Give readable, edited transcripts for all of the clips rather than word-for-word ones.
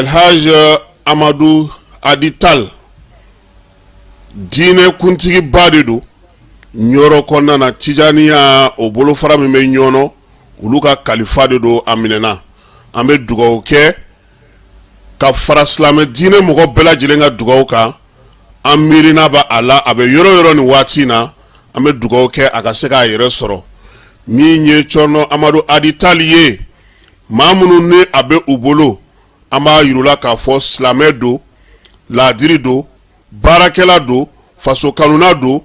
Alhaji Amadu Hadi Tal diinɛ kuntigiba de don Ɲɔrɔ kɔnɔna na, Tijaniya o bolofara min bɛ Ɲɔnɔ, olu ka kalifa de don. A minɛna, an bɛ dugawu kɛ ka fara silamɛ diinɛ mɔgɔ bɛɛ lajɛlen ka dugawu kan. An miirina bɛ a la, a bɛ yɔrɔ yɔrɔ nin waati in na, an bɛ dugawu kɛ a ka se k'a yɛrɛ sɔrɔ. Min ye Cɔrɔnɔ Amadu Hadi Tal ye, maa minnu ni a bɛ u bolo, an b'a yir'u la k'a fɔ silamɛ don, laadiri don, baarakɛla don, faso kanuna don,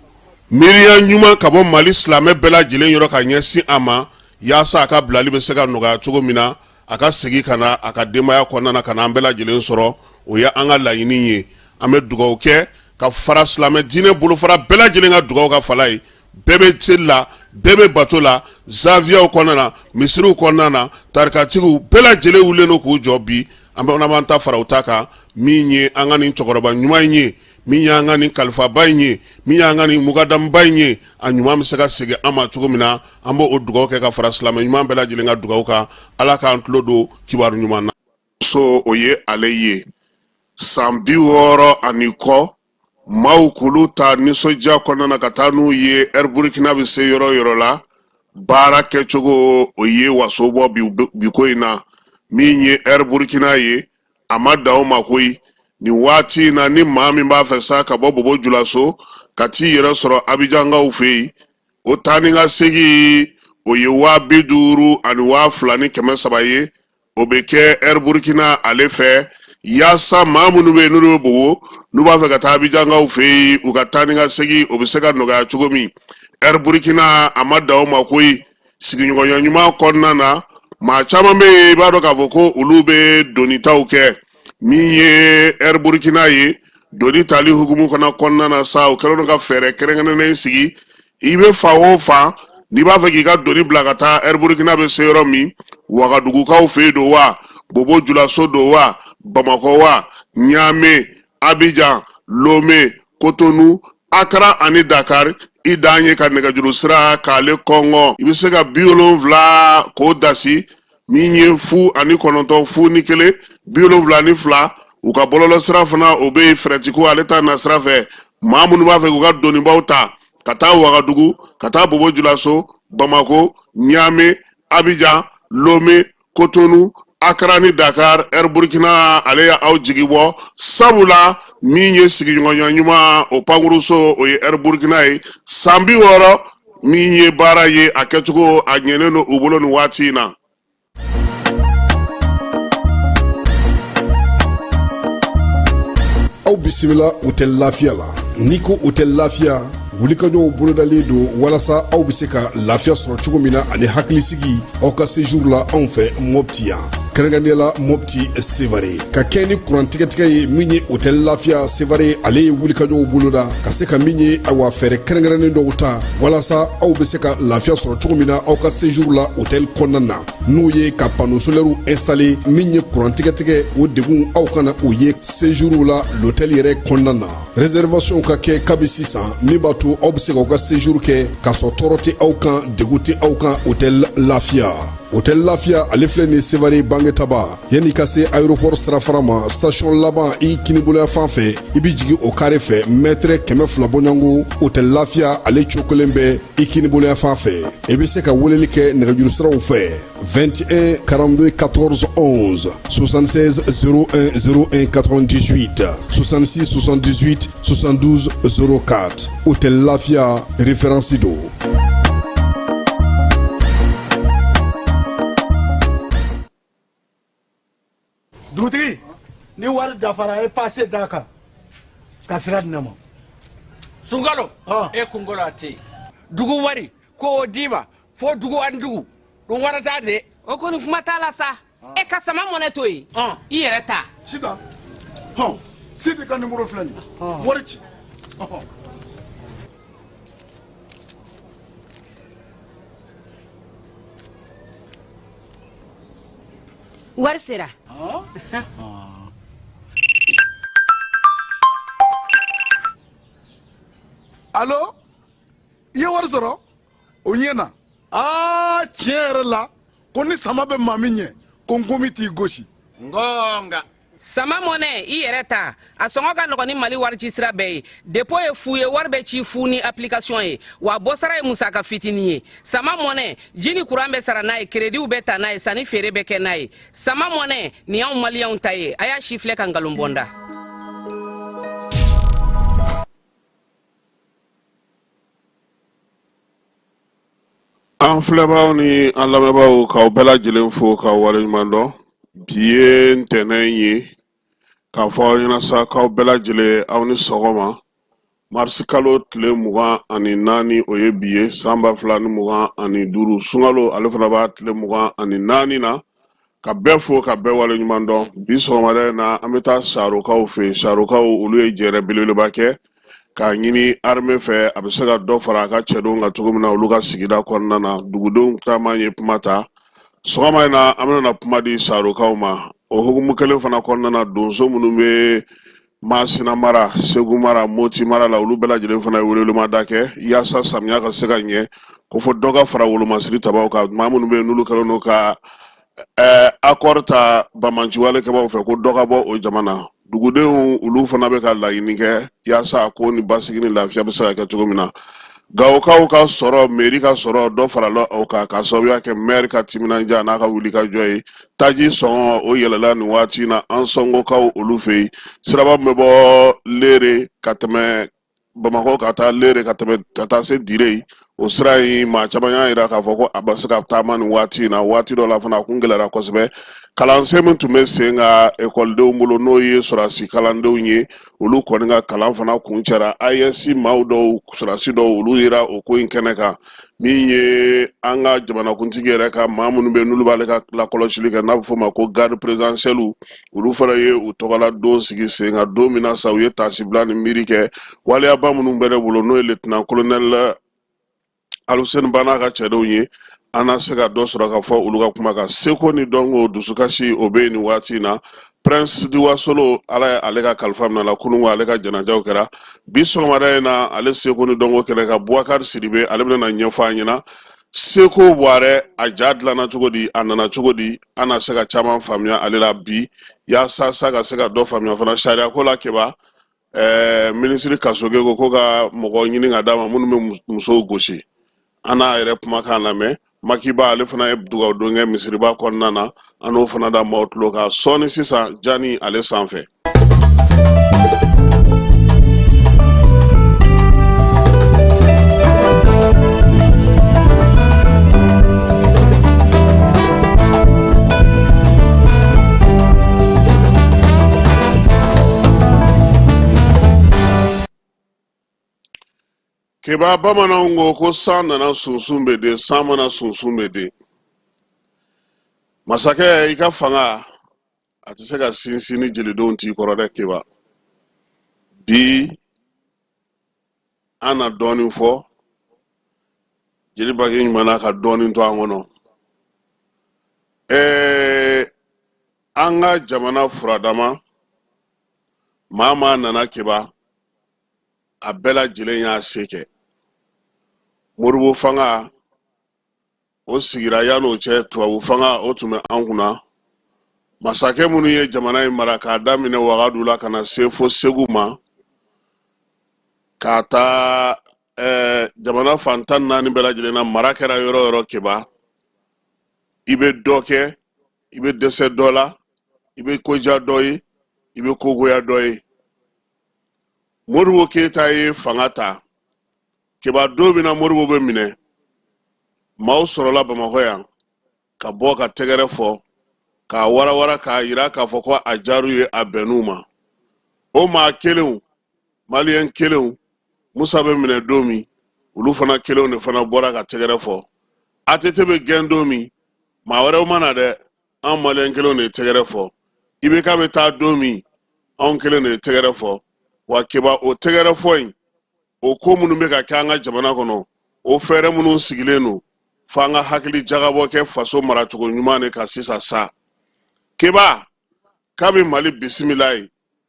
miiriya ɲuman ka bɔ Mali silamɛ bɛɛ lajɛlen yɔrɔ ka ɲɛsin a ma, yaasa a ka bilali bɛ se ka nɔgɔya cogo min na, a ka segin ka na a ka denbaya kɔnɔna na, ka na an bɛɛ lajɛlen sɔrɔ. O ye an ka laɲini ye. An bɛ dugawu kɛ ka fara silamɛ diinɛ bolofara bɛɛ lajɛlen ka dugawu kan. Fala ye, bɛɛ bɛ seli la, bɛɛ bɛ bato la, zawiyaw kɔnɔna na, misiriw kɔnɔna na, tarikatigiw bɛɛ lajɛlen wulilen don k'u jɔ bi. An bɛ b'an ta fara u ta kan. Min ye an ka nin cɛkɔrɔba ɲuman in ye, min y'an ka nin kalifaba in ye, min y'an ka nin mukadamuba in ye, a ɲuman bɛ se ka segin an ma cogo min na, an b'o dugawu kɛ ka fara silamɛ ɲuman bɛɛ lajɛlen ka dugawu kan. Ala k'an tulo don kibaru ɲuman na. So o ye ale ye san 60 ani kɔ, maaw k'olu ta nisɔndiya kɔnɔna na ka taa n'u ye Air Burkina bɛ se yɔrɔ yɔrɔ la, baara kɛcogo o ye waso bɔ bi ko in na. Min ye Air Burkina ye, a ma dan o ma koyi. Nin waati in na, ni maa min b'a fɛ sa ka bɔ Bobo Julaso ka t'i yɛrɛ sɔrɔ Abijankaw fɛ yen, o taa ni ka segin o ye 50 000 ani 2300 ye. O bɛ kɛ Air Burkina ale fɛ, yaasa maa minnu bɛ yen n'olu bɛ Bobo, n'u b'a fɛ ka taa Abijankaw fɛ yen, u ka taa ni ka segin o bɛ se ka nɔgɔya cogo min. Air Burkina a ma dan o ma koyi. Sigiɲɔgɔnya ɲuman kɔnɔna na, maa caman bɛ yen, i b'a dɔn k'a fɔ ko olu bɛ donitaw kɛ. Min ye Air Burkina ye, doni tali hukumu fana kɔnɔna na sa, u kɛlen don ka fɛɛrɛ kɛrɛnkɛrɛnnen sigi. I bɛ fan o fan, n'i b'a fɛ k'i ka doni bila ka taa Air Burkina bɛ se yɔrɔ min, Wagadugukaw fɛ yen don wa, Bobo Julaso don wa, Bamakɔ wa, Ɲame, Abijan, Lome, Kotonu, Akara ani Dakar, i dan ye ka nɛgɛjuru sira k'ale kɔngɔ. I bɛ se ka 70 k'o dasi, min ye 0 ani 9, 0 ni 1, 72. U ka bɔlɔlɔ sira fana o bɛ yen. Fɛrɛtiko ale ta na sira fɛ, maa minnu b'a fɛ k'u ka donibaw ta ka taa Wagadugu, ka taa Bobo Julaso, Bamako, Ɲame, Abijan, Lome, Kotonu, Akara ni Dakar, Air Burkina ale ye aw jigi bɔ, sabula min ye sigiɲɔgɔnya ɲuman o pankuruso, o ye Air Burkina ye. San 60 min ye baara ye, a kɛcogo a ɲɛnen don u bolo nin waati in na. Aw bisimila Hôtel Lafiya la. N'i ko Hôtel Lafiya, wulikajɔw bolodalen don walasa aw bɛ se ka lafiya sɔrɔ cogo min na ani hakilisigi aw ka séjour la anw fɛ Mopti yan, kɛrɛnkɛrɛnnenya la Mopti Sevare. Ka kɛ ni kuran tigɛtigɛ ye, min ye Hôtel Lafiya Sevare ale ye wulikajɔw boloda ka se ka min ye, awa, fɛɛrɛ kɛrɛnkɛrɛnnen dɔw ta walasa aw bɛ se ka lafiya sɔrɔ cogo min na aw ka séjour la hôtel kɔnɔna na, n'o ye ka panneau solaire installer. Min ye kuran tigɛtigɛ o degun, aw kana o ye séjour la l'hôtel yɛrɛ kɔnɔna na. Réservation ka kɛ kabi sisan, min b'a to aw bɛ se k'aw ka séjour kɛ k'a sɔrɔ tɔɔrɔ tɛ aw kan, degun tɛ aw kan. Hôtel Lafiya, Hôtel Lafiya ale filɛ nin Sevare Bangetaba, yanni ka se aéroport sirafara ma, station laban i kiniboloya fan fɛ, i bɛ jigin o kare fɛ, mètre 200 bɔɲɔgɔnko, Hôtel Lafiya ale cokolen bɛ i kiniboloya fan fɛ. I bɛ se ka weleli kɛ nɛgɛjuru siraw fɛ: 21 42 14 11, 76 01 01 98, 66 78 72 04. Hôtel Lafia, référence don. Dugutigi, ni wari dafara, e pase d'a kan ka sira di ne ma. Sunkalo, e kunkolo a tɛ yen. Dugu wari ko o d'i ma fo dugu ani dugu ɗum warata de. O kɔni, kuma t'a la sa. E ka sama mɔnɛ to yen, i yɛrɛ ta. Sitan, hɔn, Sidi ka nimoro filɛ nin ye, wari ci. Ɔhɔn. Wari sera. Alo, i ye wari sɔrɔ, o ɲɛna. Aa, tiɲɛ yɛrɛ la, ko ni sama bɛ maa min ɲɛ, ko nkomi t'i gosi. Ngonga. Sama Money i yɛrɛ ta, a sɔngɔ ka nɔgɔn ni Mali warici sira bɛɛ ye. Dépôt ye fu ye, wari bɛ ci fu ni application ye, wa bɔsara ye musaka fitinin ye. Sama Money, ji ni kuran bɛ sara n'a ye, kerediw bɛ ta n'a ye, sanni feere bɛ kɛ n'a ye. Sama Money nin y'anw maliyɛnw ta ye. A y'a sifilɛ ka nkalon bɔ n da. An filɛbaaw ni an lamɛnbaaw, k'aw bɛɛ lajɛlen fo k'aw waleɲuman dɔn. Bi ye ntɛnɛn ye, k'a fɔ aw ɲɛna sa k'aw bɛɛ lajɛlen aw ni sɔgɔma. Marisi kalo tile 24, o ye bi ye, san 2025. Sunkalo, ale fana b'a tile 24 na. Ka bɛɛ fo ka bɛɛ waleɲuman dɔn. Bi sɔgɔmada in na, an bɛ taa Sarokaw fɛ yen. Sarokaw, olu ye jɛrɛ belebeleba kɛ k'a ɲini armée fɛ, a bɛ se ka dɔ fara a ka cɛdenw kan cogo min na olu ka sigida kɔnɔna na. Dugudenw caman ye kuma ta sɔgɔma in na. An bɛna kuma di Sarokaw ma. O hukumu kelen fana kɔnɔna na, donso minnu bɛ Masina mara, Segu mara, Moti mara la, olu bɛɛ lajɛlen fana ye welewelemada kɛ yaasa samiya ka se ka ɲɛ, ko fo dɔ ka fara wolomasiri tabaw kan. Maa minnu bɛ yen n'olu kɛlen don ka accord ta banbaanciwale kɛbaaw fɛ, ko dɔ ka bɔ o jama na. Dugudenw, olu fana bɛ ka laɲini kɛ yaasa ko ni basigi ni lafiya bɛ se ka kɛ cogo min na. Gawokaw ka sɔrɔ, mairie ka sɔrɔ, dɔ farala o kan k'a sababuya kɛ maire ka timinandiya n'a ka wulikajɔ ye. Taji sɔngɔ, o yɛlɛla nin waati in na Ansɔngokaw olu fɛ yen. Siraba min bɛ bɔ Lere ka tɛmɛ Bamakɔ ka taa Lere ka tɛmɛ ka taa se Dire, o sira in, maa caman y'a jira k'a fɔ ko a ma se ka taama nin waati in na. Waati dɔ la fana, a kun gɛlɛyara kosɛbɛ. Kalansen min tun bɛ sen kan ekɔlidenw bolo, n'o ye sɔrɔdasi kalandenw ye, olu kɔni ka kalan fana kuncɛra. AES maaw dɔw, sɔrɔdasi dɔw, olu yera o ko in kɛnɛ kan. Min ye an ka jamanakuntigi yɛrɛ ka maa minnu bɛ n'olu b'ale ka lakɔlɔsili kɛ, n'a bɛ f'o ma ko garde présidentielle, olu fana ye u tɔgɔla don sigi sen kan don min na sa, u ye taasibila ni miiri kɛ waleyaba minnu bɛ ne bolo, n'o ye lieutenant colonel Aluseni Ba n'a ka cɛdenw ye. An na se ka dɔ sɔrɔ ka fɔ olu ka kuma kan. Seko ni dɔnko, dusukasi o bɛ yen nin waati in na. Prince de Wasolo, Ala ye ale ka kalifa minɛ la kunun, ale ka janajaw kɛra bi sɔgɔmada in na. Ale seko ni dɔnko kɛnɛ kan, Bubakari Sidibe, ale bɛna ɲɛfɔ an ɲɛna Seko Buwarɛ a ja dilanna cogo di, a nana cogo di. An na se ka caman faamuya ale la bi, yaasa sa ka se ka dɔ faamuya fana sariyako la. Keba, minisiri Kasoge ko ka mɔgɔ ɲini ka d'a ma minnu bɛ musow gosi. An n'a yɛrɛ kumakan lamɛn. Makiba, ale fana ye dugawudon kɛ misiriba kɔnɔna na. An n'o fana da maaw tulo kan sɔɔni sisan jani ale sanfɛ. Keba, bamananw ko ko san nana sunsun bɛ den, san ma na sunsun bɛ den. Masakɛ, i ka fanga a tɛ se ka sinsin ni jelidenw t'i kɔrɔ dɛ. Keba, bi an na dɔɔnin fɔ jeli Baki ɲuman ka dɔɔnin to an kɔnɔ. An ka jamana furadama, maa maa nana Keba, a bɛɛ lajɛlen y'a se kɛ. Modibo fanga, o sigira. Yan'o cɛ, tubabu fanga, o tun bɛ an kunna. Masakɛ minnu ye jamana in mara k'a daminɛ Wagadu la ka na se fo Segu ma, k'a ta jamana fan 14 bɛɛ lajɛlen na, mara kɛra yɔrɔ o yɔrɔ, Keba, i bɛ dɔ kɛ, i bɛ dɛsɛ dɔ la, i bɛ koja dɔ ye, i bɛ kogoya dɔ ye. Modibo Keyita ye fanga ta. Keba, don min na Modibo bɛ minɛ, maaw sɔrɔla Bamakɔ yan ka bɔ ka tɛgɛrɛ fɔ k'a warawara, k'a yira k'a fɔ ko a diyar'u ye, a bɛnn'u ma. O maa kelenw, maliyɛn kelenw, Musa bɛ minɛ don min, olu fana kelenw de fana bɔra ka tɛgɛrɛ fɔ. ATT bɛ gɛn don min, maa wɛrɛw ma na dɛ, an maliyɛn kelenw de ye tɛgɛrɛ fɔ. IBK bɛ taa don min, anw kelen de ye tɛgɛrɛ fɔ. Wa Keba, o tɛgɛrɛ fɔ in, o ko minnu bɛ ka kɛ an ka jamana kɔnɔ, o fɛɛrɛ minnu sigilen don, f'an ka hakili jagabɔ kɛ faso maracogo ɲuman de kan sisan sa. Keba, kabi Mali bisimila ye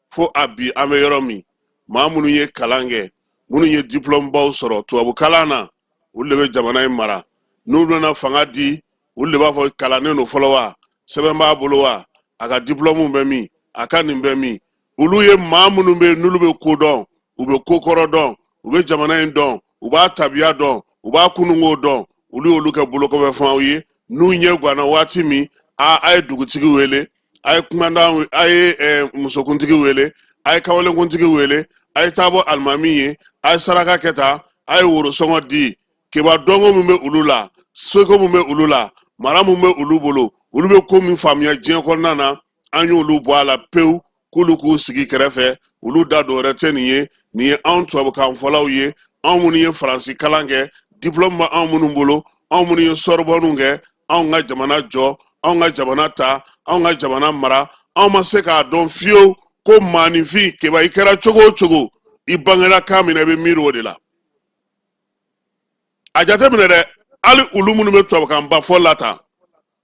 fo a bi, an bɛ yɔrɔ min, maa minnu ye kalan kɛ, minnu ye diplɔmubaw sɔrɔ tubabu kalan na, olu de bɛ jamana in mara. N'u nana fanga di, olu de b'a fɔ kalannen don fɔlɔ wa, sɛbɛn b'a bolo wa, a ka diplɔmu bɛ min. A ka nin bɛ min? Olu ye maa minnu bɛ yen, n'olu bɛ ko dɔn, u bɛ ko kɔrɔ dɔn, u bɛ jamana in dɔn, u b'a tabiya dɔn, u b'a kununko dɔn. Olu y'olu kɛ bolokɔfɛfɛnw ye. N'u ɲɛ ganna waati min, a ye dugutigi wele, a ye kumandan, a ye musokuntigi wele, a ye kamalenkuntigi wele, a ye taa bɔ alimami ye, a ye saraka kɛ tan, a ye worosɔngɔ di. Keba, dɔnko min bɛ olu la, seko min bɛ olu la, mara min bɛ olu bolo, olu bɛ ko min faamuya diɲɛ kɔnɔna na, an y'olu bɔ a la pewu, k'olu k'u sigi kɛrɛfɛ. Olu da dɔ wɛrɛ tɛ nin ye. Nin ye anw tubabukanfɔlaw ye, anw minnu ye Faransi kalan kɛ, diplôme bɛ anw minnu bolo, anw minnu ye Sorbonne kɛ, anw ka jamana jɔ, anw ka jamana ta, anw ka jamana mara. Anw ma se k'a dɔn fiyewu ko maaninfin, Keba, i kɛra cogo o cogo, i bangera kan min na, i bɛ miiri o de la. A jateminɛ dɛ, hali olu minnu bɛ tubabukanba fɔ la tan,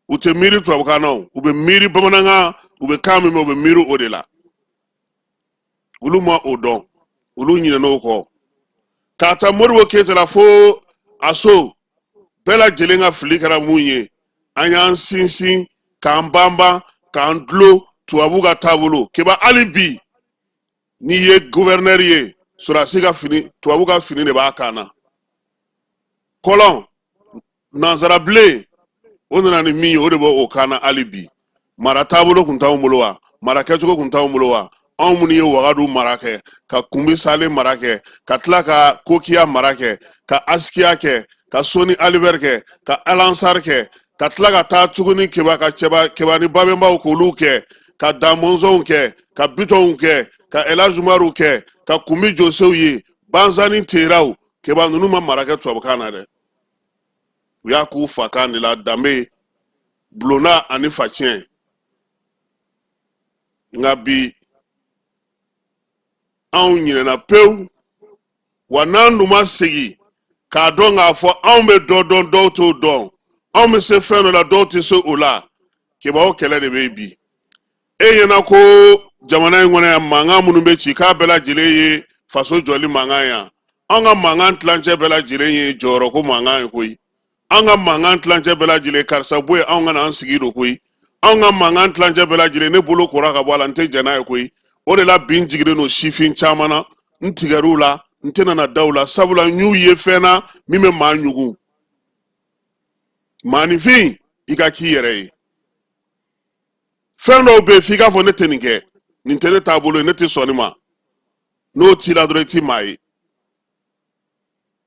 u tɛ miiri tubabukan na, u bɛ miiri bamanankan, u bɛ kan min mɛn, u bɛ miiri o de la. Olu ma o dɔn, olu ɲinɛn'o kɔ. K'a ta Modibo Keyita la fo a so bɛɛ lajɛlen ka fili kɛra mun ye? An y'an sinsin k'an banban k'an dulon tubabu ka taabolo. Keba, hali bi n'i ye guvɛrinɛri ye, sɔrɔdasi ka fini, tubabu ka fini de b'a kan na. Kɔlɔn nansarabilen o nana ni min ye, o de bɛ o kan na hali bi. Mara taabolo kun t'anw bolo wa? Mara kɛcogo kun t'anw bolo wa? Anw minnu ye Wagadu mara kɛ, ka Kunbi Sale mara kɛ, ka tila ka Kokiya mara kɛ, ka Asikiya kɛ, ka Soni Alibɛri kɛ, ka Alansari kɛ, ka tila ka taa tuguni, Keba, ka cɛba Keba ni Babɛnbaw k'olu kɛ, ka Damɔnzɔnw kɛ, ka Bitɔnw kɛ, ka Elazumaruw kɛ, ka Kunbi Josew ye, Banzani Teraw. Keba, ninnu ma mara kɛ tubabukan na dɛ, u y'a k'u fakan de la, danbe, bulonda ani facɛn. Nka bi anw ɲinɛna pewu. Wa n'an dun ma segin k'a dɔn k'a fɔ anw bɛ dɔ dɔn, dɔw t'o dɔn, anw bɛ se fɛn dɔ la, dɔw tɛ se o la, Keba, o kɛlɛ de bɛ yen bi. E ɲɛna ko jamana in kɔnɔ yan, mankan minnu bɛ ci, k'a bɛɛ lajɛlen ye faso jɔli mankan yan? Anw ka mankan tilancɛ bɛɛ lajɛlen ye jɔyɔrɔko mankan ye koyi. An ka mankan tilancɛ bɛɛ lajɛlen, karisa bɔ yen, anw ka na an sigi don koyi. Anw ka mankan tilancɛ bɛɛ lajɛlen, ne bolo kora ka bɔ a la, n tɛ jɛn n'a ye koyi. O de la bi n jigilen don sifin caman na, n tigɛr'u la, n tɛna na da u la, sabula n y'u ye fɛn na min bɛ maa ɲugun. Maaninfin, i ka k'i yɛrɛ ye. Fɛn dɔw bɛ yen, f'i k'a fɔ ne tɛ nin kɛ, nin tɛ ne taabolo ye, ne tɛ sɔn nin ma. N'o t'i la dɔrɔn, i ti maa ye.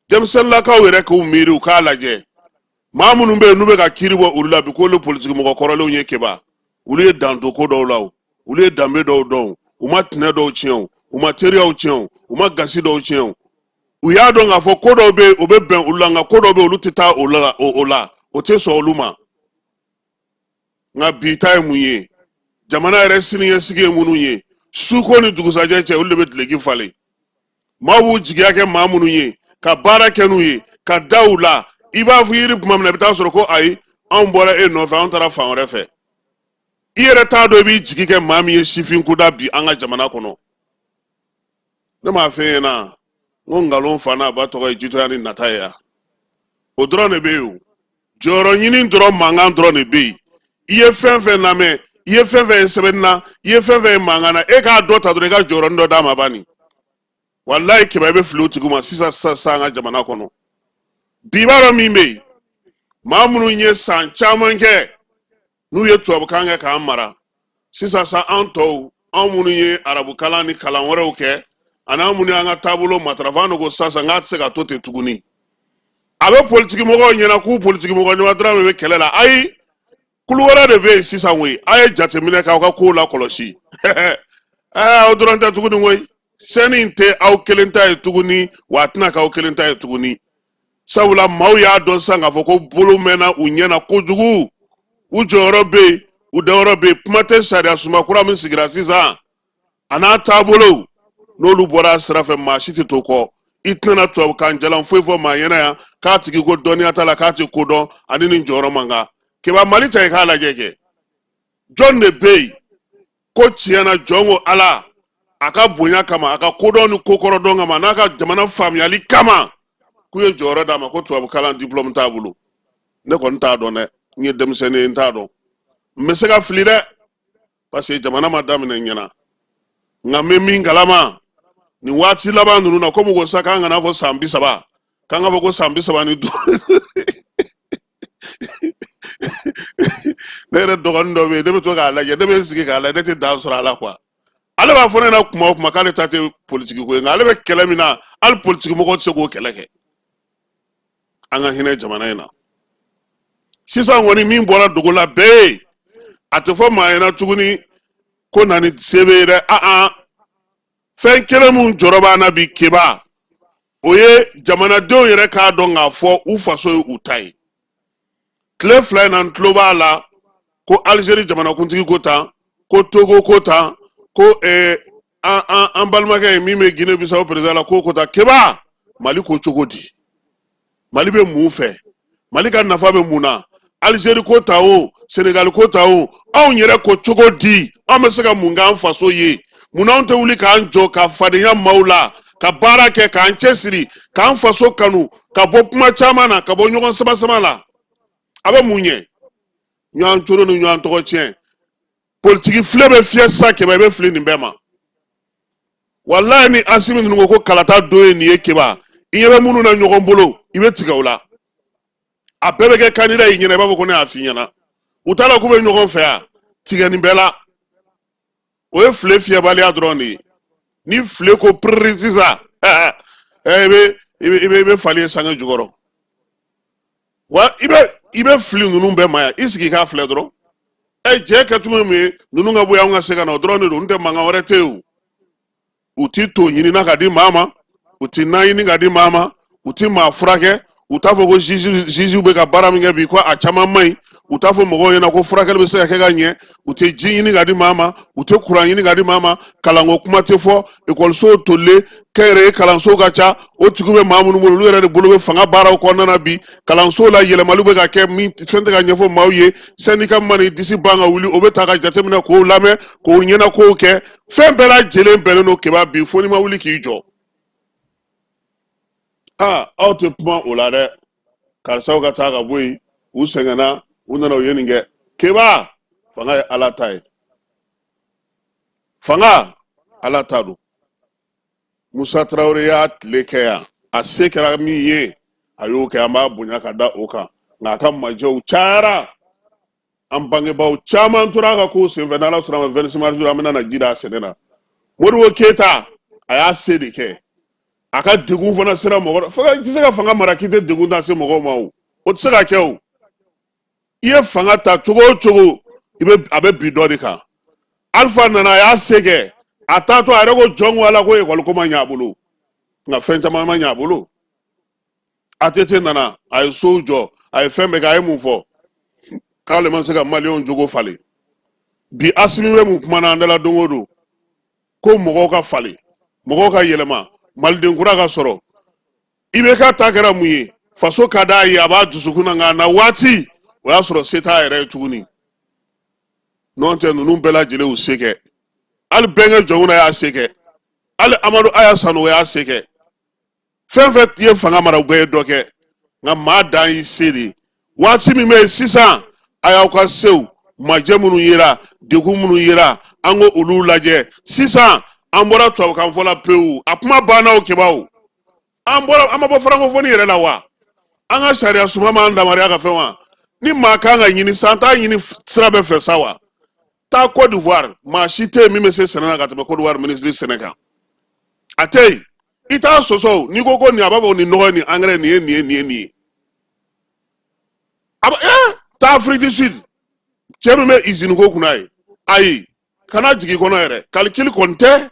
Denmisɛnninlakaw yɛrɛ k'u miiri, u k'a lajɛ, maa minnu bɛ yen n'u bɛ ka kiiri bɔ olu la bi k'olu politiki mɔgɔ kɔrɔlenw ye, Keba, olu ye danto ko dɔw la, o olu ye danbe dɔw dɔn, u ma tɛnɛ dɔw tiɲɛ, o u ma teriyaw tiɲɛ, o u ma gasi dɔw tiɲɛ. O u y'a dɔn k'a fɔ ko dɔw bɛ yen, o bɛ bɛn olu la, nka ko dɔw bɛ yen, olu tɛ taa o la, o la o tɛ sɔn olu ma. Nka bi ta ye mun ye? Jamana yɛrɛ siniɲɛsigi ye minnu ye, suko ni dugusajɛ cɛ, olu de bɛ duloki falen. Maaw b'u jigiya kɛ maa minnu ye, ka baara kɛ n'u ye, ka da u la, i b'a fɔ yiri tuma min na, i bɛ taa sɔrɔ ko ayi, anw bɔra e nɔfɛ, anw taara fan wɛrɛ fɛ. I yɛrɛ t'a dɔn i b'i jigi kɛ maa min ye sifin koda bi an ka jamana kɔnɔ. Ne m'a f'e ɲɛna n ko nkalon fa n'a ba tɔgɔ ye jitoya ni nata ye yan. O dɔrɔn de bɛ yen. O jɔyɔrɔ ɲini dɔrɔn, mankan dɔrɔn de bɛ yen. I ye fɛn fɛn lamɛn, i ye fɛn fɛn ye sɛbɛnni na, i ye fɛn fɛn ye mankan na, e k'a dɔ ta dɔrɔn, i ka jɔyɔrɔnin dɔ d'a ma bani. Walayi Keba, i bɛ fili o tigi ma sisan sisan sisan an ka jamana kɔnɔ bi. I b'a dɔn min bɛ yen, maa minnu ye san caman kɛ n'u ye tubabukan kɛ k'an mara, sisan sa an tɔw, anw minnu ye arabukalan ni kalan wɛrɛw kɛ, ani an minnu y'an ka taabolo matarafa, an de ko sisan k'a tɛ se ka to ten tuguni. A bɛ politiki mɔgɔw ɲɛna k'u politiki mɔgɔ ɲɔgɔn dɔrɔn de bɛ kɛlɛ la. Ayi, kulu wɛrɛ de bɛ yen sisan koyi. A ye jateminɛ k'aw ka kow lakɔlɔsi. Ɛɛ, aw dɔrɔn tɛ tuguni koyi. Sɛni in tɛ aw kelen ta ye tuguni, wa a tɛna k'aw kelen ta ye tuguni, sabula maaw y'a dɔn sisan k'a fɔ ko bolo mɛnna u ɲɛ na kojugu. U jɔyɔrɔ bɛ yen, u dayɔrɔ bɛ yen. Kuma tɛ sariya sunba kura min sigira sisan, a n'a taabolow, n'olu bɔra a sira fɛ, maa si tɛ to kɔ. I tɛna tubabukan jalan foyi fɔ maa ɲɛna yan k'a tigi ko dɔnniya t'a la, k'a tɛ ko dɔn, ani nin jɔyɔrɔ man kan. Keba, Mali ta, i k'a lajɛ kɛ, jɔn de bɛ yen ko tiɲɛ na, jɔn ko Ala, a ka bonya kama, a ka kodɔn ni kokɔrɔdɔn kama, n'a ka jamana faamuyali kama, k'u ye jɔyɔrɔ d'a ma ko tubabukalan diplôme t'a bolo? Ne kɔni t'a dɔn dɛ. N ye denmisɛnnin ye, n t'a dɔn, n bɛ se ka fili dɛ. Parce que jamana ma daminɛ ɲɛna. Nka n bɛ min kalama nin waati laban ninnu na, komi ko sa k'an kana fɔ san 30, k'an ka fɔ ko san 35. Ne yɛrɛ dɔgɔnin dɔ bɛ yen, ne bɛ to k'a lajɛ, ne bɛ n sigi k'a lajɛ, ne tɛ dan sɔrɔ a la quoi. Ale b'a fɔ ne ɲɛna kuma o kuma k'ale ta tɛ politiki ko ye, nka ale bɛ kɛlɛ min na, hali politiki mɔgɔw tɛ se k'o kɛlɛ kɛ. An ka hinɛ jamana in na. Sisan kɔni, min bɔra dogo la bɛɛ ye, a tɛ fɔ maa ɲɛna tuguni ko na ni sebe ye dɛ. An fɛn kelen mun jɔrɔ b'an na bi Keba, o ye jamanadenw yɛrɛ k'a dɔn k'a fɔ u faso ye u ta ye. Tile 2 in na, n tulo b'a la ko Alizeri jamanakuntigi ko tan, ko Togo ko tan, ko an balimakɛ ye min bɛ Guinée Bissau président la, ko tan. Keba, Mali ko cogo di? Mali bɛ mun fɛ? Mali ka nafa bɛ mun na? Alizeri ko tan o, Senegali ko tan o, anw yɛrɛ ko cogo di? Anw bɛ se ka mun k'an faso ye? Mun na anw tɛ wuli k'an jɔ ka fadenya maaw la, ka baara kɛ, k'an cɛsiri, k'an faso kanu, ka bɔ kuma caman na, ka bɔ ɲɔgɔn sama sama la? A bɛ mun ɲɛ? Ɲɔgɔn coro ni ɲɔgɔn tɔgɔ tiɲɛ, politiki file bɛ fiyɛ sisan. Keba, i bɛ fili nin bɛɛ ma. Walayi, ni Asimi ninnu ko kalata don ye nin ye, Keba, i ɲɛ bɛ minnu na ɲɔgɔn bolo, i bɛ tigɛ o la. A bɛɛ bɛ kɛ candidat y'i ɲɛna, i b'a fɔ ko ne y'a f'i ɲɛna. U t'a la k'u bɛ ɲɔgɔn fɛ yan, tigɛ nin bɛɛ la. O ye file fiyɛbaliya dɔrɔn de ye. Ni file ko piriri sisan, i bɛ i bɛ i bɛ i bɛ fali ye sange jukɔrɔ wa. I bɛ fili ninnu bɛɛ ma yan, i sigi k'a filɛ dɔrɔn. Ɛ, jɛ kɛcogo ye mun ye? Ninnu ka bɔ yan, anw ka se ka na, o dɔrɔn de don. N tɛ mankan wɛrɛ tɛ yen. O u ti to ɲinina ka di maa ma, u ti na ɲini ka di maa ma, u ti maa furakɛ. U t'a fɔ ko juge bɛ ka baara min kɛ bi, ko a caman man ɲi. U t'a fɔ mɔgɔw ɲɛna ko furakɛli bɛ se ka kɛ ka ɲɛ. U tɛ ji ɲini ka di maa ma, u tɛ kuran ɲini ka di maa ma. Kalanko kuma tɛ fɔ, ekɔlisow tolilen, kɛnyɛrɛye kalansow ka ca. O tigiw bɛ maa minnu bolo, olu yɛrɛ de bolo bɛ fanga baaraw kɔnɔna na bi. Kalansow la, yɛlɛmaliw bɛ ka kɛ min, fɛn tɛ ka ɲɛfɔ maaw ye. Syndicat mana disi ban ka wuli, o bɛ ta ka jateminɛ k'o lamɛn, k'o ɲɛnakow kɛ. Fɛn bɛɛ lajɛlen bɛnnen don Keba bi, fo n'i ma wuli k'i jɔ. Aa, aw tɛ kuma o la dɛ. Karisaw ka taa ka bɔ yen, u sɛgɛnna, u nana, u ye nin kɛ. Keba, fanga ye Ala ta ye, fanga Ala ta don. Musa Tarawele y'a tile kɛ yan, a se kɛra min ye, a y'o kɛ, an b'a bonya ka da o kan. Nka a ka majɛw cayara, an bangebaaw caman tora a ka kow senfɛ. N'Ala sɔnna ma, 26 mars, an bɛna na ji da a sɛnɛ na. Modibo Keyita, a y'a se de kɛ, a ka degun fana sera mɔgɔ fanga. I tɛ se ka fanga mara k'i tɛ degun ta se mɔgɔw ma, o o tɛ se ka kɛ. O i ye fanga ta cogo o cogo, i bɛ a bɛ bin dɔ de kan. Alifa nana, a y'a se kɛ. A taatɔ, a yɛrɛ ko jɔn ko Ala ko ekɔli ko ma ɲɛ a bolo, nka fɛn caman ma ɲɛ a bolo. ATT nana, a ye sow jɔ, a ye fɛn bɛɛ kɛ. A ye mun fɔ? K'ale ma se ka maliyɛnw jogo falen. Bi Asimi bɛ mun kuma na an dala don o don? Ko mɔgɔw ka falen, mɔgɔw ka yɛlɛma, maliden kura ka sɔrɔ. IBK ta kɛra mun ye? Faso ka d'a ye, a b'a dusukun na, nka a na waati o y'a sɔrɔ se t'a yɛrɛ ye tuguni. N'o tɛ, ninnu bɛɛ lajɛlen y'u se kɛ. Hali bɛnkɛ Jɔnkunda y'a se kɛ, hali Amadu Aya Sanogo y'a se kɛ. Fɛn fɛn ye fanga mara, u bɛɛ ye dɔ kɛ, nka maa dan y'i se de ye. Waati min bɛ yen sisan, a y'aw ka sew majɛ minnu yera, degun minnu yera, an ko olu lajɛ. Sisan an bɔra tubabukan fɔ la pewu, a kuma banna. O Kebaw, an bɔra, an ma bɔ francophonie yɛrɛ la wa? An ka sariya sunba m'an damariya ka fɛn wa? Ni maa kan ka ɲini sa, an t'a ɲini sira bɛɛ fɛ sa wa? Taa Côte d'Ivoire, maa si tɛ yen min bɛ se sɛnɛ na ka tɛmɛ Côte d'Ivoire ministre sɛnɛ kan, a tɛ yen. I t'a sɔsɔ. N'i ko ko nin, a b'a fɔ nin nɔgɔ ye, nin engrais, nin ye nin ye, nin ye nin ye. A b'a taa Afrique du Sud, cɛ min bɛ usine ko kunna ye, ayi, kana jigin kɔnɔ yɛrɛ, calcul kɔni tɛ.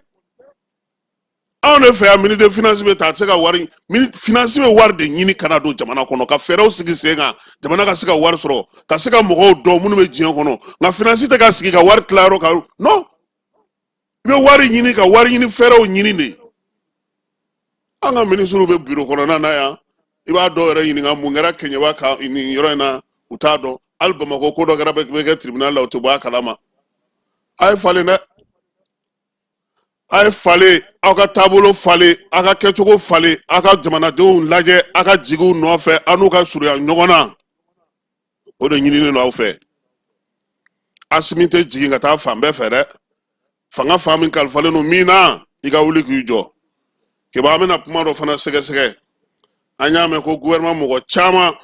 Anw de fɛ yan, ministre de finance bɛ ta, a tɛ se ka wari, finance bɛ wari de ɲini ka na don jamana kɔnɔ, ka fɛɛrɛw sigi sen kan, jamana ka se ka wari sɔrɔ, ka se ka mɔgɔw dɔn minnu bɛ diɲɛ kɔnɔ. Nka finance tɛ ka sigi ka wari tila yɔrɔ kan. Non, i bɛ wari ɲini ka wari ɲini fɛɛrɛw ɲini de. An ka minisiriw bɛ biro kɔnɔna na yan, i b'a dɔw yɛrɛ ɲininka mun kɛra Kɛɲɛba kan nin yɔrɔ in na, u t'a dɔn. Hali Bamakɔ, ko dɔ kɛra bɛ kɛ tribunal la, u tɛ bɔ a kalama. A ye falen dɛ, a ye falen, aw ka taabolo falen, aw ka kɛcogo falen, aw ka jamanadenw lajɛ, aw ka jigiw nɔfɛ, aw n'u ka surunya ɲɔgɔn na. O de ɲininen don aw fɛ. Asimi tɛ jigin ka taa fan bɛɛ fɛ dɛ. Fanga fan min kalifalen don min na, i ka wuli k'i jɔ. Keba, an bɛna kuma dɔ fana sɛgɛsɛgɛ. An y'a mɛn ko gouvernement mɔgɔ caman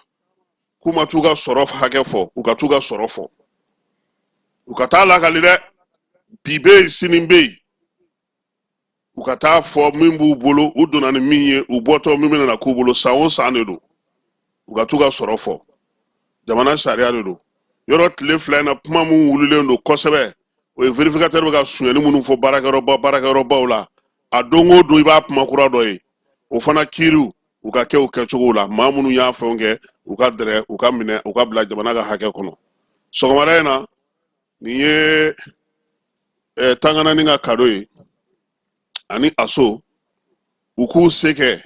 k'u ma t'u ka sɔrɔ hakɛ fɔ. U ka t'u ka sɔrɔ fɔ, u ka taa lakali dɛ. Bi bɛ yen, sini bɛ yen, u ka taa fɔ min b'u bolo, u donna ni min ye, u bɔtɔ min bɛna k'u bolo. San o san de don, u ka t'u ka sɔrɔ fɔ. Jamana sariya de don. Yɔrɔ tile 2 in na, kuma min wulilen don kosɛbɛ, o ye vérificateur bɛ ka sonyɛni minnu fɔ baarakɛyɔrɔbaw la. A don o don, i b'a kuma kura dɔ ye. O fana kiiriw, u ka kɛ u kɛcogo la. Maa minnu y'a fɛnw kɛ, u ka dɛrɛ, u ka minɛ, u ka bila jamana ka hakɛ kɔnɔ. Sɔgɔmada in na, nin ye Tanganani ka kado ye ani aso. U k'u se kɛ,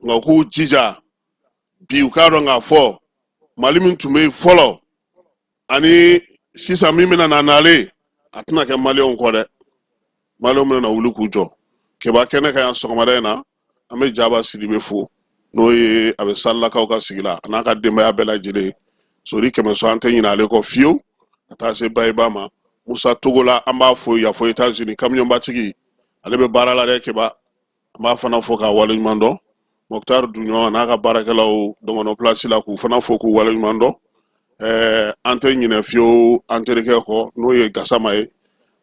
nka u k'u jija bi, u k'a dɔn k'a fɔ Mali min tun bɛ yen fɔlɔ ani sisan min bɛna na nalen, a tɛna kɛ Maliyɛnw kɔ dɛ. Maliyɛnw bɛna na wuli k'u jɔ. Keba, kɛnɛ kan yan sɔgɔmada in na, an bɛ Jaba Sidibe fo, n'o ye a bɛ Salilakaw ka sigi la, a n'a ka denbaya bɛɛ lajɛlen. Sori Kɛmɛso, an tɛ ɲinɛ ale kɔ fiyewu, ka taa se Bayiba ma. Musa Togola, an b'a fo yafo États-Unis, kamiyɔnbatigi, ale bɛ baara la dɛ. Keba, an b'a fana fo k'a waleɲuman dɔn. Mɔkutari Duɲɔ n'a ka baarakɛlaw Dɔngɔnɔ pilasi la, k'u fana fo k'u waleɲuman dɔn. An tɛ ɲinɛ fiyewu an terikɛ kɔ, n'o ye Gasama ye.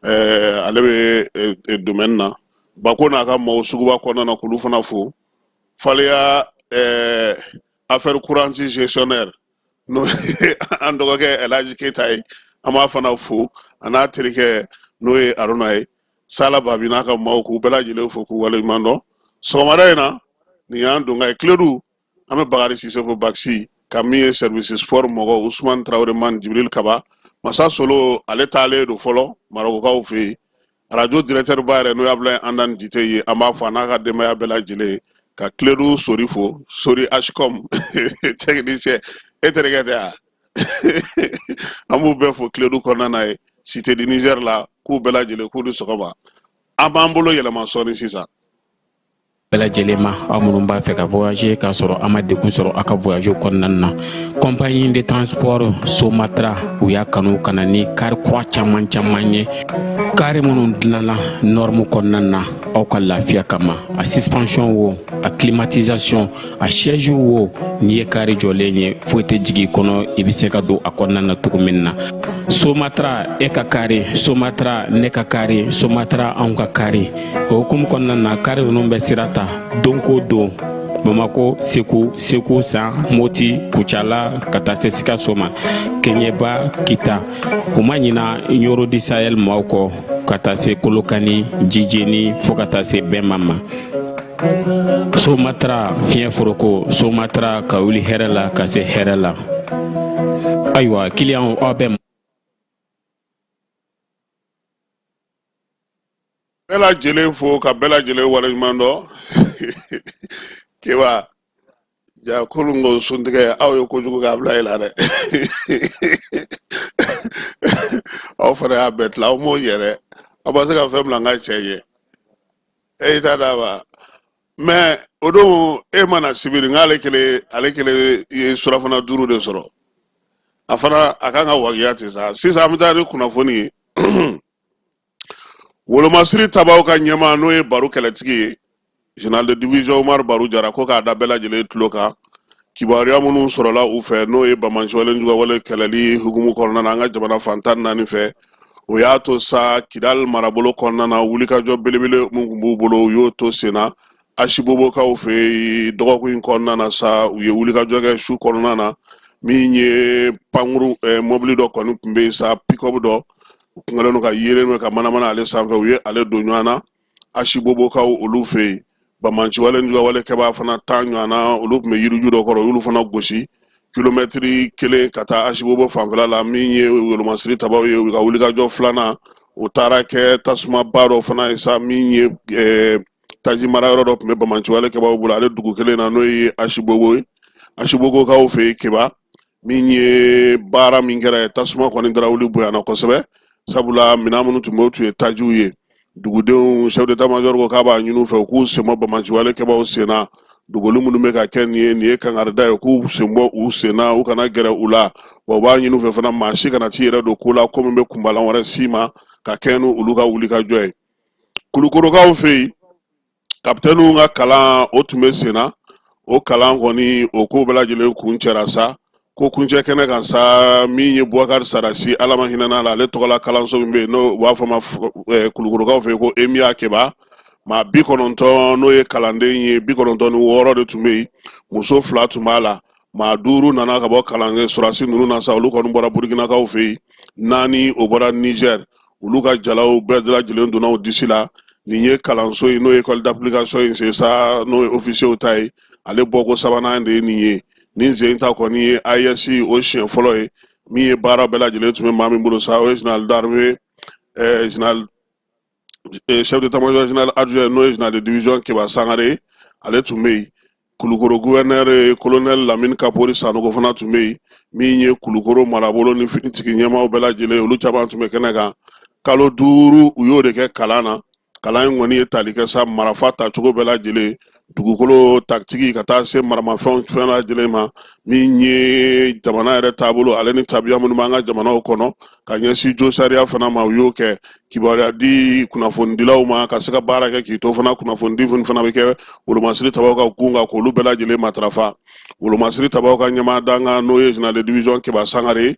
Ale bɛ domaine na Bako n'a ka maaw suguba kɔnɔna na, k'olu fana fo. Faleya affaire courante gestionnaire, n'o ye an dɔgɔkɛ Elhaji Keyita ye, an b'a fana fo, a n'a terikɛ n'o ye Aruna ye. Sala Babi n'a ka maaw, k'u bɛɛ lajɛlen fo k'u waleɲuman dɔn. Sɔgɔmada in na, nin y'an donka ye. Kiledu, an bɛ Bakari Sise fo, Bakisi ka min ye service sport mɔgɔ, Usman Tarawele man, Jibril Kaba, Masa Solo, ale taalen don fɔlɔ Marɔkukaw fɛ yen. Arajo directeur ba yɛrɛ, n'o ye Abulayi Andan Jite ye, an b'a fɔ a n'a ka denbaya bɛɛ lajɛlen. Ka Kiledu Sori fo, Sori Hcom technicien, e terikɛ tɛ yan. An b'u bɛɛ fo Kiledu kɔnɔna na ye, Cité du Niger la, k'u bɛɛ lajɛlen k'u ni sɔgɔma. An b'an bolo yɛlɛma sɔɔni sisan. Bɛɛ lajɛlen ma, aw minnu b'a fɛ ka voyager k'a sɔrɔ a ma degun sɔrɔ a ka voyage kɔnɔna na, compagnie de transport Somatra, u y'a kanu ka na ni kari kura caman caman ye, kari minnu dilanna norme kɔnɔna na aw ka lafiya kama. A suspension wo, a climatisation, a siège wo, n'i ye kari jɔlen ye, foyi tɛ jigin i kɔnɔ, i bɛ se ka don a kɔnɔna na cogo min na. Somatra, e ka kari Somatra, ne ka kari Somatra, anw ka kari. O hukumu kɔnɔna na, kari ninnu bɛ sira ta don ko don Bamako, Segu, Segu San, Moti, Kucala, ka taa se Sikaso ma, Keɲeba, Kita. U ma ɲina Ɲoro du Sahel maaw kɔ, ka taa se Kolokani, Jijeni, fo ka taa se Bɛnma ma. Somatra fiɲɛ foroko, Somatra ka wuli hɛrɛ la ka se hɛrɛ la. Ayiwa, kiliyanw, aw bɛ Bɛɛ lajɛlen fo ka bɛɛ lajɛlen waleɲuman dɔn. Keba ja, kolon ko suntigɛ, aw ye kojugu k'a bila i la dɛ. Aw fana y'a bɛɛ tila, aw m'o yɛrɛ, aw ma se ka fɛn bila n ka cɛ ye. E y'i ta d'a ma mɛ o don e ma na sibiri, n k'ale kelen, ale kelen ye surafana 5 de sɔrɔ. A fana a kan ka wagiya ten sa. Sisan an bɛ taa ni kunnafoni ye. Wolomasiri tabaw ka ɲɛmaa, n'o ye Baru kɛlɛtigi ye, général de division Umar Baru Jara, ko k'a da bɛɛ lajɛlen tulo kan, kibaruya minnu sɔrɔla u fɛ, n'o ye banbaanciwale jugawale kɛlɛli hukumu kɔnɔna na an ka jamana fan 14 fɛ, o y'a to sa Kidal marabolo kɔnɔna na, wulikajɔ belebele min tun b'u bolo, u y'o to senna Asibobokaw fɛ yen. Dɔgɔkun in kɔnɔna na sa, u ye wulikajɔ kɛ su kɔnɔna na. Min ye pankuru mɔbili dɔ kɔni tun bɛ yen sa, pick-up dɔ, u kun kɛlen don ka yeelen bɛ ka manamana ale sanfɛ, u ye ale don ɲɔgɔn na Asibobokaw olu fɛ yen. Banbaanciwale jugawale kɛbaa fana 10 ɲɔgɔnna, olu tun bɛ yiriju dɔ kɔrɔ, u y'olu fana gosi kilomɛtiri 1 ka taa Asibobo fanfɛla la. Min ye wolomasiri tabaw ye, u ka wulikajɔ filanan, o taara kɛ tasumaba dɔ fana ye sa, min ye taji marayɔrɔ dɔ tun bɛ banbaanciwale kɛbaaw bolo ale dugu kelen na, n'o ye Asibobo ye, Asibobokaw fɛ yen. Keba, min ye baara min kɛra ye, tasuma kɔni darawuli bonyana kosɛbɛ, sabula minɛn minnu tun bɛ, o tun ye tajiw ye. Dugudenw, chef d'état major ko k'a b'a ɲini u fɛ u k'u senbɔ banbaanciwale kɛbaaw sen na. Dogoli minnu bɛ ka kɛ nin ye, nin ye kangarida ye k'u sen bɔ u sen na, u kana gɛrɛ u la. Wa u b'a ɲini u fɛ fana, maa si kana t'i yɛrɛ don ko la, ko min bɛ kunbalan wɛrɛ s'i ma ka kɛɲɛ ni olu ka wulikajɔ ye. Kulukorokaw fɛ yen, kapitɛniw ka kalan, o tun bɛ sen na. O kalan kɔni, o ko bɛɛ lajɛlen kuncɛra sa. Ko kuncɛ kɛnɛ kan sa, min ye Bubakari Sadasi, Ala ma hinɛna la, ale tɔgɔla kalanso min bɛ yen, n'o u b'a fɔ ma kulukorokaw fɛ yen ko EMIA Keba, maa 90, n'o ye kalanden ye, 96 de tun bɛ yen, muso 2 tun b'a la. Maa 5 nana ka bɔ kalankɛ sɔrɔdasi ninnu na sa, olu kɔni bɔra Burukinakaw fɛ yen, 4 o bɔra Nizɛri. Olu ka jalaw bɛɛ lajɛlen donna u disi la. Nin ye kalanso in, n'o ye école d'application in sen sa, n'o ye officiers ta ye, ale bɔko sabanan de ye nin ye. Nin sen ta kɔni ye AES o siɲɛ fɔlɔ ye. Min ye baara bɛɛ lajɛlen tun bɛ maa min bolo sa, o ye général d'armée, général chef d'état-major général adjoint, n'o ye général de division Keba Sangare, ale tun bɛ yen. Kulukoro gouverneur ye colonel Lamine Kapori Sanogo fana tun bɛ yen. Min ye Kulukoro marabolo ni finitigi ɲɛmaaw bɛɛ lajɛlen, olu caman tun bɛ kɛnɛ kan. Kalo 5 u y'o de kɛ kalan na. Kalan in kɔni ye tali kɛ sa marafa tacogo bɛɛ lajɛlen, dugukolo takitigi, ka taa se maramafɛnw fɛn lajɛlen ma. Min ye jamana yɛrɛ taabolo, ale ni tabiya minnu b'an ka jamanaw kɔnɔ ka ɲɛsin jo sariya fana ma, u y'o kɛ. Kibaruya di kunnafonidilaw ma ka se ka baara kɛ k'i to fana, kunnafonidi fana bɛ kɛ wolomasiri tabaw ka gun kan, k'olu bɛɛ lajɛlen matarafa. Wolomasiri tabaw ka ɲɛmaa dankan, n'o ye général de division Keba Sangare,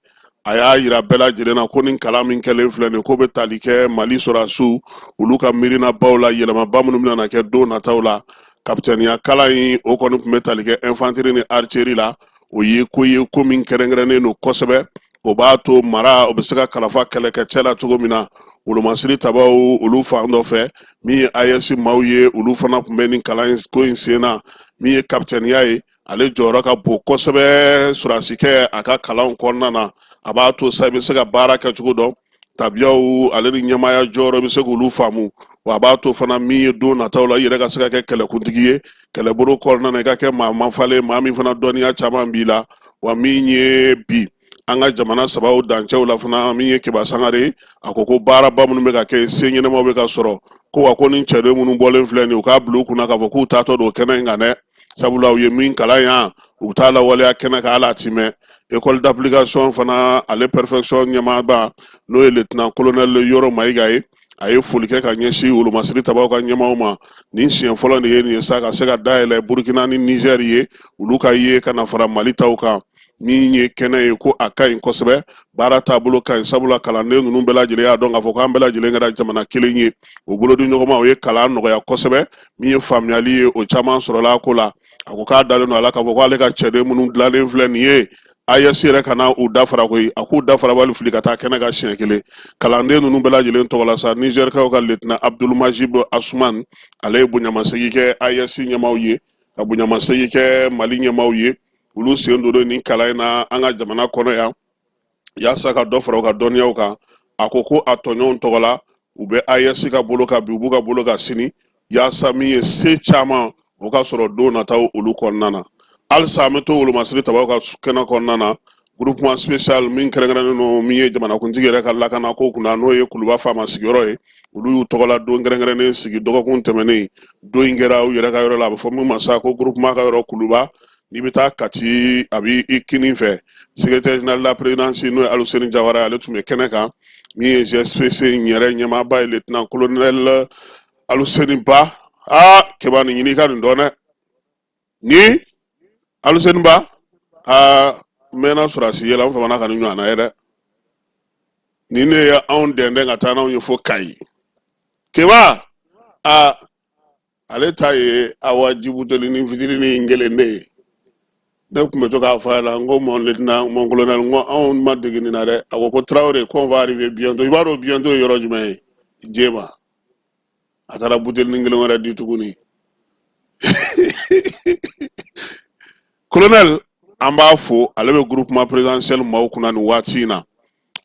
a y'a yira bɛɛ lajɛlen na ko nin kalan min kɛlen filɛ nin, ko bɛ tali kɛ Mali sɔrɔdasiw olu ka miirinabaw la, yɛlɛmaba minnu bɛna kɛ don nataw la. Kapitɛniya kalan in, o kɔni tun bɛ tali kɛ infanterie ni artillerie la. O ye ko ye, ko min kɛrɛnkɛrɛnnen don kosɛbɛ. O b'a to mara o bɛ se ka kalifa kɛlɛkɛcɛ la cogo min na. Wolomasiri tabaw olu fan dɔ fɛ, min ye AES maaw ye, olu fana tun bɛ nin kalan ko in sen na. Min ye kapitɛniya ye, ale jɔyɔrɔ ka bon kosɛbɛ sɔrɔdasikɛ a ka kalanw kɔnɔna na. A b'a to sa i bɛ se ka baara kɛcogo dɔn, tabiyaw ale ni ɲɛmaaya jɔyɔrɔ, i bɛ se k'olu faamu. Wa a b'a to fana, min ye don nataw la, i yɛrɛ ka se ka kɛ kɛlɛkuntigi ye kɛlɛbolo kɔnɔna na, i ka kɛ maa mafalen, maa min fana dɔnniya caman b'i la. Wa min ye bi an ka jamana sabaw dancɛw la fana, min ye Keba Sangare, a ko ko baaraba minnu bɛ ka kɛ, se ɲɛnamaw bɛ ka sɔrɔ. Ko wa ko nin cɛden minnu bɔlen filɛ nin ye, u k'a bila u kunna k'a fɔ k'u taatɔ don kɛnɛ in kan dɛ, sabula u ye min kalan yan, u bɛ taa lawaleya kɛnɛ kan, hali a ti mɛn. École d'application fana, ale perfection ɲɛmaaba, n'o ye lieutenant colonel Yɔrɔ Mayiga ye, a ye foli kɛ ka ɲɛsin wolomasiri tabaw ka ɲɛmaaw ma. Nin siɲɛ fɔlɔ de ye nin ye sa ka se ka dayɛlɛ Burukina ni Nizɛri ye, olu ka ye ka na fara Mali taw kan. Min ye kɛnɛ ye, ko a ka ɲi kosɛbɛ, baara taabolo ka ɲi, sabula kalanden ninnu bɛɛ lajɛlen y'a dɔn k'a fɔ k'an bɛɛ lajɛlen kɛra jamana kelen ye. O bolodi ɲɔgɔnma, o ye kalan nɔgɔya kosɛbɛ. Min ye faamuyali ye, o caman sɔrɔla a ko la. A ko k'a dalen don a la k'a fɔ ko ale ka cɛden minnu dilanlen filɛ nin ye, AES yɛrɛ kana u dafara koyi, a k'u dafarabali fili ka taa kɛnɛ kan siɲɛ kelen. Kalanden ninnu bɛɛ lajɛlen tɔgɔ la sa, Nizɛrikaw ka lieutenant Abdulmajib Asuman, ale ye bonyamasegin kɛ AES ɲɛmaaw ye, ka bonyamasegin kɛ Mali ɲɛmaaw ye, olu sen donnen nin kalan in na an ka jamana kɔnɔ yan, yaasa ka dɔ fara u ka dɔnniyaw kan. A ko ko a tɔɲɔgɔnw tɔgɔ la, u bɛ AES ka bolo kan bi, u b'u ka bolo kan sini, yaasa min ye se caman o ka sɔrɔ don nataw olu kɔnɔna na. Halisa an bɛ to wolomasiri tabaw ka kɛnɛ kɔnɔna na. Groupement spécial min kɛrɛnkɛrɛnnen don, min ye jamanakuntigi yɛrɛ ka lakana ko kunna, n'o ye Kuluba faama sigiyɔrɔ ye, olu y'u tɔgɔla don kɛrɛnkɛrɛnnen sigi dɔgɔkun tɛmɛnen. Don in kɛra u yɛrɛ ka yɔrɔ la, a bɛ fɔ min ma sa ko groupement ka yɔrɔ Kuluba, n'i bɛ taa Kati, a b'i i kinin fɛ. Secrétaire général de la présidence, n'o ye Aluseni Jawara ye, ale tun bɛ kɛnɛ kan. Min ye GSPC in yɛrɛ ɲɛmaaba ye, lieutenant colonel Aluseni Ba. Aa Keba, nin ɲini i ka nin dɔn dɛ, ni Aluseni Ba. Aa, n mɛnna sɔrɔdasi yɛlɛ, n famana ka nin ɲɔgɔnna ye dɛ. Ni ne ye anw dɛndɛn ka taa n'anw ye fo Kayi. Keba, aa, ale ta ye awa jibutelinin fitinin kelen de ye. Ne tun bɛ to k'a fɔ a la, n ko mon lieutenant, mon colonel, n ko anw ma dege nin na dɛ. A ko ko Tarawele, qu'on va arriver bientôt. I b'a dɔn bientôt ye yɔrɔ jumɛn ye? Jema. A taara butelinin kelen wɛrɛ di tuguni. Colonel, an b'a fo, ale bɛ groupement présidentiel maaw kunna nin waati in na.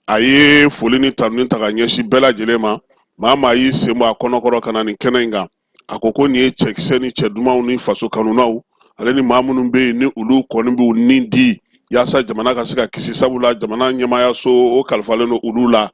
A ye foli ni tanuni ta ka ɲɛsin bɛɛ lajɛlen ma, maa maa y'i sen bɔ a kɔnɔkɔrɔ ka na nin kɛnɛ in kan. A ko ko nin ye cɛkisɛ ni cɛ dumanw ni faso kanunaw, ale ni maa minnu bɛ yen ni olu kɔni b'u ni di yaasa jamana ka se ka kisi, sabula jamana ɲɛmaayaso o kalifalen don olu la.